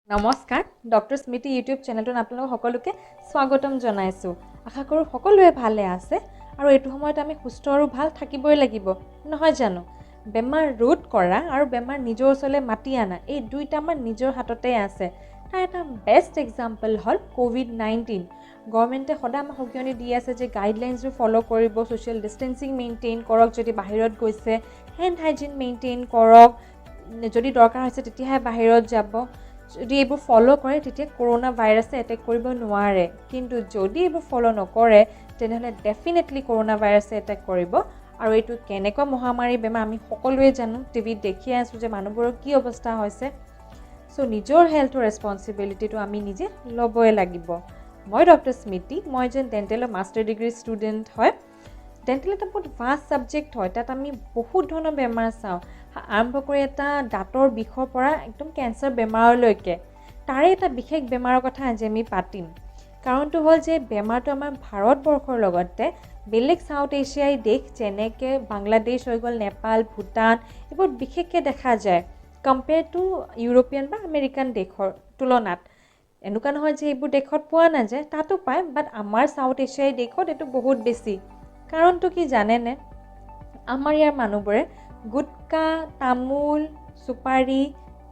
নমস্কাৰ, ডক্টৰ স্মৃতি ইউটিউব চেনেলটোত আপোনালোক সকলোকে স্বাগতম জনাইছোঁ। আশা কৰোঁ সকলোৱে ভালে আছে আৰু এইটো সময়ত আমি সুস্থ আৰু ভাল থাকিবই লাগিব, নহয় জানো? বেমাৰ ৰোধ কৰা আৰু বেমাৰ নিজৰ ওচৰলৈ মাতি আনা, এই দুইটা আমাৰ নিজৰ হাততে আছে। তাৰ এটা বেষ্ট এক্সাম্পল হ'ল ক'ভিড-19। গভৰ্ণমেণ্টে সদায় আমাক সকিয়নি দি আছে যে গাইডলাইনছবোৰ ফ'ল' কৰিব, ছ'চিয়েল ডিষ্টেঞ্চিং মেইনটেইন কৰক, যদি বাহিৰত গৈছে হেণ্ড হাইজিন মেইনটেইন কৰক, যদি দৰকাৰ হৈছে তেতিয়াহে বাহিৰত যাব। যদি এইবোৰ ফ'ল' কৰে তেতিয়া কৰোণা ভাইৰাছে এটেক কৰিব নোৱাৰে, কিন্তু যদি এইবোৰ ফ'ল' নকৰে তেনেহ'লে ডেফিনেটলি কৰোণা ভাইৰাছে এটেক কৰিব। আৰু এইটো কেনেকুৱা মহামাৰী বেমাৰ আমি সকলোৱে জানো, টিভিত দেখিয়ে আছোঁ যে মানুহবোৰৰ কি অৱস্থা হৈছে। চ' নিজৰ হেল্থৰ ৰেচপনচিবিলিটিটো আমি নিজে ল'বই লাগিব। মই ডক্টৰ স্মৃতি, মই এজন ডেণ্টেলৰ মাষ্টাৰ ডিগ্ৰী ষ্টুডেণ্ট হয়। ডেণ্টেল এটা বহুত ভাষ্ট ছাবজেক্ট হয়, তাত আমি বহুত ধৰণৰ বেমাৰ চাওঁ, আৰম্ভ কৰি এটা দাঁতৰ বিষৰ পৰা একদম কেঞ্চাৰ বেমাৰলৈকে। তাৰে এটা বিশেষ বেমাৰৰ কথা আজি আমি পাতিম। কাৰণটো হ'ল যে বেমাৰটো আমাৰ ভাৰতবৰ্ষৰ লগতে বেলেগ চাউথ এছিয়াই দেশ যেনেকৈ বাংলাদেশ হৈ গ'ল, নেপাল, ভূটান, এইবোৰ বিশেষকৈ দেখা যায় কম্পেয়াৰ টু ইউৰোপীয়ান বা আমেৰিকান দেশৰ তুলনাত। এনেকুৱা নহয় যে এইবোৰ দেশত পোৱা নাযায়, তাতো পায়, বাট আমাৰ চাউথ এছিয়াই দেশত এইটো বহুত বেছি। কাৰণটো কি জানেনে? আমাৰ ইয়াৰ মানুহবোৰে গুটকা, তামোল, চুপাৰী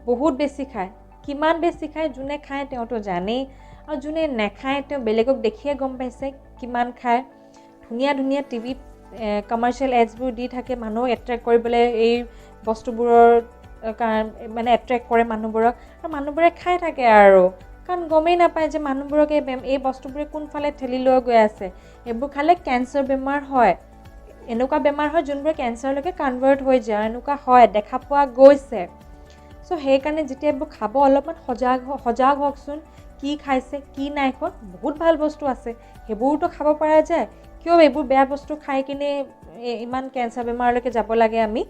বহুত বেছি খায়। কিমান বেছি খায় যোনে খায় তেওঁতো জানেই, আৰু যোনে নাখায় তেওঁ বেলেগক দেখিয়ে গম পাইছে কিমান খায়। ধুনীয়া ধুনীয়া টিভিত কমাৰ্চিয়েল এডছবোৰ দি থাকে মানুহক এট্ৰেক্ট কৰিবলৈ, এই বস্তুবোৰৰ মানে এট্ৰেক্ট কৰে মানুহবোৰক, আৰু মানুহবোৰে খাই থাকে আৰু কাৰণ গমেই নাপায় যে মানুহবোৰক এই বস্তুবোৰে কোনফালে ঠেলি লৈ গৈ আছে। এইবোৰ খালে কেঞ্চাৰ বেমাৰ হয়, এনেকুৱা বেমাৰ হয় যোনবোৰ কেঞ্চাৰলৈকে কনভাৰ্ট হৈ যায়, এনেকুৱা হয়, দেখা পোৱা গৈছে। চ' সেইকাৰণে যেতিয়া এইবোৰ খাব অলপমান সজাগ হওকচোন, কি খাইছে কি নাই খোৱা। বহুত ভাল বস্তু আছে, সেইবোৰতো খাব পৰা যায়, কিয় এইবোৰ বেয়া বস্তু খাই কিনে ইমান কেঞ্চাৰ বেমাৰলৈকে যাব লাগে আমি?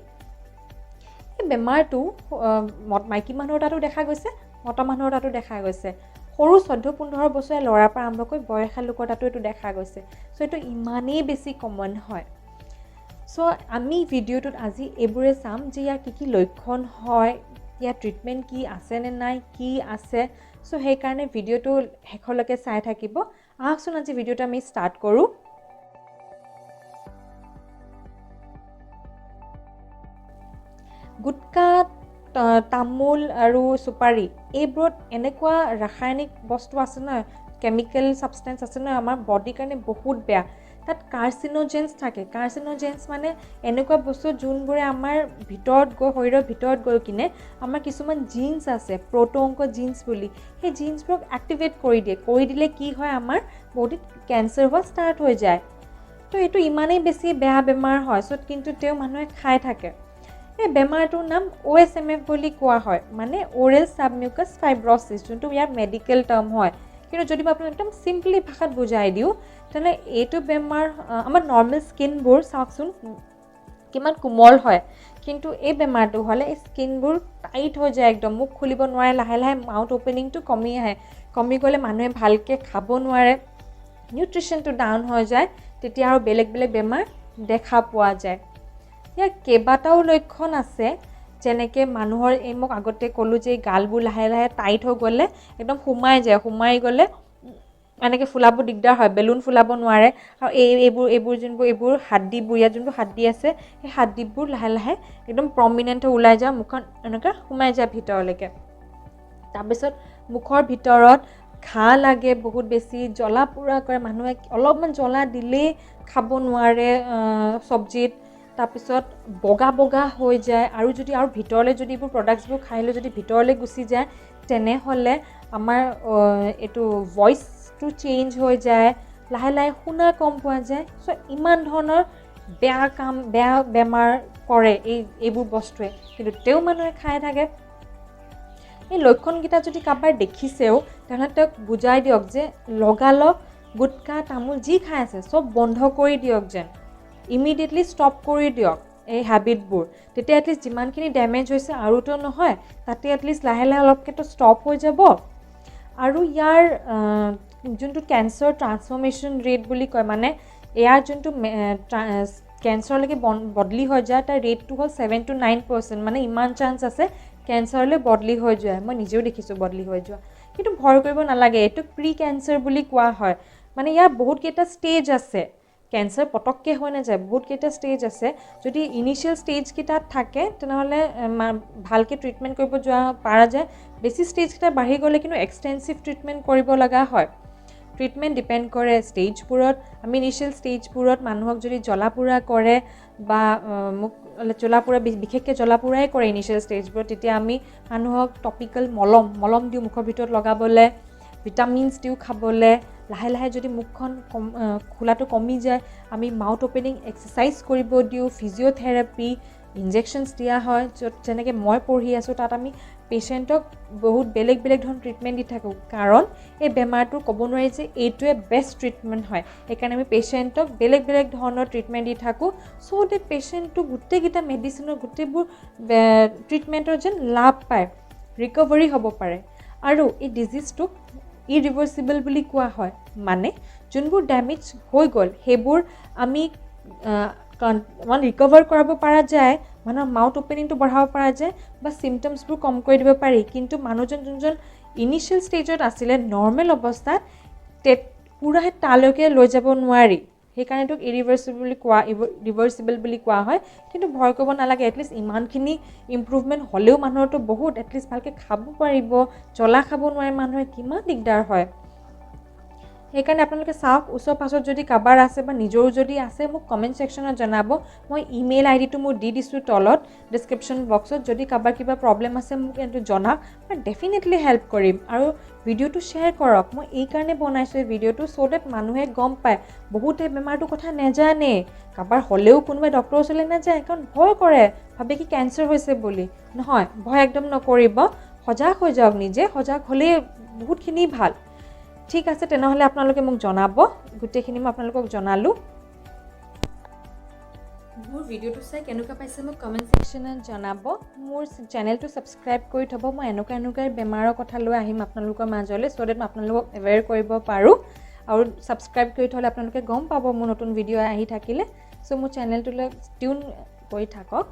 এই বেমাৰটো মাইকী মানুহৰ তাতো দেখা গৈছে, মতা মানুহৰ তাতো দেখা গৈছে, সৰু 14-15 বছৰীয়া ল'ৰাৰ পৰা আৰম্ভ কৰি বয়সীয়াল লোকৰ তাতো এইটো দেখা গৈছে। চ' এইটো ইমানেই বেছি কমন হয়। চ' আমি ভিডিঅ'টোত আজি এইবোৰে চাম যে ইয়াৰ কি কি লক্ষণ হয়, ইয়াৰ ট্ৰিটমেণ্ট কি আছে নে নাই, কি আছে। চ' সেইকাৰণে ভিডিঅ'টো শেষলৈকে চাই থাকিব। আহকচোন আজি ভিডিঅ'টো আমি ষ্টাৰ্ট কৰোঁ। গুটকা, তামোল আৰু চুপাৰী এইবোৰত এনেকুৱা ৰাসায়নিক বস্তু আছে নহয়, কেমিকেল ছাবষ্টেঞ্চ আছে নহয়, আমাৰ বডিৰ কাৰণে বহুত বেয়া। তাত কাৰ্চিনোজেন্স থাকে। কাৰ্চিনোজেন্স মানে এনেকুৱা বস্তু যোনবোৰে আমাৰ ভিতৰত গৈ, শৰীৰৰ ভিতৰত গৈ কিনে আমাৰ কিছুমান জিন্স আছে, প্ৰ'ট'-অংক জিন্স বুলি, সেই জিন্সবোৰক এক্টিভেট কৰি দিয়ে। কৰি দিলে কি হয়, আমাৰ বডিত কেঞ্চাৰ হোৱা ষ্টাৰ্ট হৈ যায়। তো এইটো ইমানেই বেছি বেয়া বেমাৰ হয়, চ' কিন্তু তেওঁ মানুহে খাই থাকে। এই বেমাৰটোৰ নাম অ' এছ এম এফ বুলি কোৱা হয়, মানে অ'ৰেল ছাবমিউকাছ ফাইব্ৰচিছ, যোনটো ইয়াৰ মেডিকেল টাৰ্ম হয়। কিন্তু যদি মই আপোনাক একদম চিম্পলি ভাষাত বুজাই দিওঁ, তেনেহ'লে এইটো বেমাৰ, আমাৰ নৰ্মেল স্কিনবোৰ চাওকচোন কিমান কোমল হয়, কিন্তু এই বেমাৰটো হ'লে এই স্কিনবোৰ টাইট হৈ যায়, একদম মুখ খুলিব নোৱাৰে, লাহে লাহে মাউথ অ'পেনিংটো কমি আহে, কমি গ'লে মানুহে ভালকৈ খাব নোৱাৰে, নিউট্ৰিশ্যনটো ডাউন হৈ যায়, তেতিয়া আৰু বেলেগ বেলেগ বেমাৰ দেখা পোৱা যায়। ইয়াৰ কেইবাটাও লক্ষণ আছে, যেনেকৈ মানুহৰ এই মোক আগতে ক'লোঁ যে গালবোৰ লাহে লাহে টাইট হৈ গ'লে একদম সোমাই যায়, সোমাই গ'লে এনেকৈ ফুলাব দিগদাৰ হয়, বেলুন ফুলাব নোৱাৰে। আৰু এই এইবোৰ এইবোৰ যোনবোৰ এইবোৰ হাড্ডিবোৰ, ইয়াত যোনবোৰ হাড্ডি আছে, সেই হাড্ডিবোৰ লাহে লাহে একদম প্ৰমিনেণ্ট হৈ ওলাই যায়, মুখখন এনেকৈ সোমাই যায় ভিতৰলৈকে। তাৰপিছত মুখৰ ভিতৰত ঘাঁ লাগে, বহুত বেছি জ্বলা পোৰা কৰে, মানুহে অলপমান জ্বলা দিলেই খাব নোৱাৰে চব্জিত। তাৰপিছত বগা বগা হৈ যায়। আৰু যদি আৰু ভিতৰলৈ যদি এইবোৰ প্ৰডাক্টছবোৰ খাই লৈ যদি ভিতৰলৈ গুচি যায়, তেনেহ'লে আমাৰ এইটো ভইচটো চেঞ্জ হৈ যায়, লাহে লাহে শুনা কম পোৱা যায়। চ' ইমান ধৰণৰ বেয়া কাম, বেয়া বেমাৰ কৰে এইবোৰ বস্তুৱে, কিন্তু তেওঁ মানুহে খাই থাকে। এই লক্ষণকেইটা যদি কাৰোবাৰ দেখিছেও, তেনেহ'লে তেওঁক বুজাই দিয়ক যে লগালগ গুটকা, তামোল যি খাই আছে চব বন্ধ কৰি দিয়ক, যেন ইমিডিয়েটলি ষ্টপ কৰি দিয়ক এই হেবিটবোৰ। তেতিয়া এটলিষ্ট যিমানখিনি ডেমেজ হৈছে আৰুতো নহয়, তাতে এটলিষ্ট লাহে লাহে অলপকৈতো ষ্টপ হৈ যাব। আৰু ইয়াৰ যোনটো কেঞ্চাৰ ট্ৰান্সফৰ্মেশ্যন ৰেট বুলি কয়, মানে ইয়াৰ যোনটো কেঞ্চাৰলৈকে বদলি হৈ যায়, তাৰ ৰেটটো হ'ল 7 to 9%, মানে ইমান চান্স আছে কেঞ্চাৰলৈ বদলি হৈ যায়। মই নিজেও দেখিছোঁ বদলি হৈ যোৱা। কিন্তু ভয় কৰিব নালাগে, এইটোক প্ৰি কেঞ্চাৰ বুলি কোৱা হয়। মানে ইয়াৰ বহুতকেইটা ষ্টেজ আছে, কেঞ্চাৰ পটককৈ হৈ নাযায়, বহুতকেইটা ষ্টেজ আছে। যদি ইনিচিয়েল ষ্টেজকেইটাত থাকে তেনেহ'লে ভালকৈ ট্ৰিটমেণ্ট কৰিব যোৱা পৰা যায়। বেছি ষ্টেজকেইটা বাঢ়ি গ'লে কিন্তু এক্সটেনচিভ ট্ৰিটমেণ্ট কৰিব লগা হয়। ট্ৰিটমেণ্ট ডিপেণ্ড কৰে ষ্টেজবোৰত। আমি ইনিচিয়েল ষ্টেজবোৰত মানুহক যদি জ্বলা পোৰা কৰে বা মোক জ্বলা পোৰা, বিশেষকৈ জ্বলা পোৰাই কৰে ইনিচিয়েল ষ্টেজবোৰত, তেতিয়া আমি মানুহক টপিকেল মলম দিওঁ মুখৰ ভিতৰত লগাবলৈ, ভিটামিনছ দিওঁ খাবলৈ। লাহে লাহে যদি মুখখন খোলাটো কমি যায়, আমি মাউথ অ'পেনিং এক্সাৰচাইজ কৰিব দিওঁ, ফিজিঅ'থেৰাপি, ইনজেকশ্যনছ দিয়া হয়। য'ত যেনেকৈ মই পঢ়ি আছোঁ, তাত আমি পেচেণ্টক বহুত বেলেগ বেলেগ ধৰণৰ ট্ৰিটমেণ্ট দি থাকোঁ, কাৰণ এই বেমাৰটো ক'ব নোৱাৰি যে এইটোৱে বেষ্ট ট্ৰিটমেণ্ট হয়। সেইকাৰণে আমি পেচেণ্টক বেলেগ বেলেগ ধৰণৰ ট্ৰিটমেণ্ট দি থাকোঁ, চ' ডেট পেচেণ্টটো গোটেইকেইটা মেডিচিনৰ গোটেইবোৰ ট্ৰিটমেণ্টৰ যেন লাভ পায়, ৰিকভাৰী হ'ব পাৰে। আৰু এই ডিজিজটোক ইৰিভাৰ্চিবল বুলি কোৱা হয়, মানে যোনবোৰ ডেমেজ হৈ গ'ল সেইবোৰ আমি মানে ৰিকভাৰ কৰাব পৰা যায়, মানুহৰ মাউথ অ'পেনিংটো বঢ়াব পৰা যায় বা চিমটমছবোৰ কম কৰি দিব পাৰি। কিন্তু মানুহজন যোনজন ইনিচিয়েল ষ্টেজত আছিলে নৰ্মেল অৱস্থাত, পূৰা সেই তালৈকে লৈ যাব নোৱাৰি। সেইকাৰণে এইটোক ইৰিভাৰ্চিবল বুলি কোৱা হয়। কিন্তু ভয় কৰিব নালাগে, এটলিষ্ট ইমানখিনি ইম্প্ৰুভমেণ্ট হ'লেও মানুহৰতো বহুত, এটলিষ্ট ভালকৈ খাব পাৰিব। জ্বলা খাব নোৱাৰে মানুহে, কিমান দিগদাৰ হয়। সেইকাৰণে আপোনালোকে চাওক, ওচৰ পাঁজৰত যদি কাৰোবাৰ আছে বা নিজৰো যদি আছে, মোক কমেণ্ট ছেকশ্যনত জনাব। মই ইমেইল আই ডিটো মোৰ দি দিছোঁ তলত ডিছক্ৰিপশ্যন বক্সত। যদি কাৰোবাৰ কিবা প্ৰব্লেম আছে মোক এইটো জনাওক, মই ডেফিনেটলি হেল্প কৰিম। আৰু ভিডিঅ'টো শ্বেয়াৰ কৰক। মই এইকাৰণে বনাইছোঁ এই ভিডিঅ'টো, চ' ডেট মানুহে গম পায়। বহুতে বেমাৰটোৰ কথা নেজানে, কাৰোবাৰ হ'লেও কোনোবাই ডক্টৰৰ ওচৰলৈ নাযায়, কাৰণ ভয় কৰে, ভাবে কি কেঞ্চাৰ হৈছে বুলি। নহয়, ভয় একদম নকৰিব, সজাগ হৈ যাওক। নিজে সজাগ হ'লেই বহুতখিনি ভাল। ঠিক আছে, তেনেহ'লে আপোনালোকে মোক জনাব। গোটেইখিনি মই আপোনালোকক জনালোঁ। মোৰ ভিডিঅ'টো চাই কেনেকুৱা পাইছে মোক কমেণ্ট ছেকশ্যনত জনাব। মোৰ চেনেলটো ছাবস্ক্ৰাইব কৰি থ'ব। মই এনেকুৱা এনেকুৱা বেমাৰৰ কথা লৈ আহিম আপোনালোকৰ মাজলৈ, চ' ডেট মই আপোনালোকক এৱেৰ কৰিব পাৰোঁ। আৰু ছাবস্ক্ৰাইব কৰি থ'লে আপোনালোকে গম পাব মোৰ নতুন ভিডিঅ' আহি থাকিলে। চ' মোৰ চেনেলটোলৈ টিউন কৰি থাকক।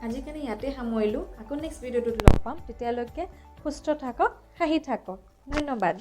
আজিৰ কাৰণে ইয়াতে সামৰিলোঁ। আকৌ নেক্সট ভিডিঅ'টোত লগ পাম। তেতিয়ালৈকে সুস্থ থাকক, হাঁহি থাকক। ধন্যবাদ।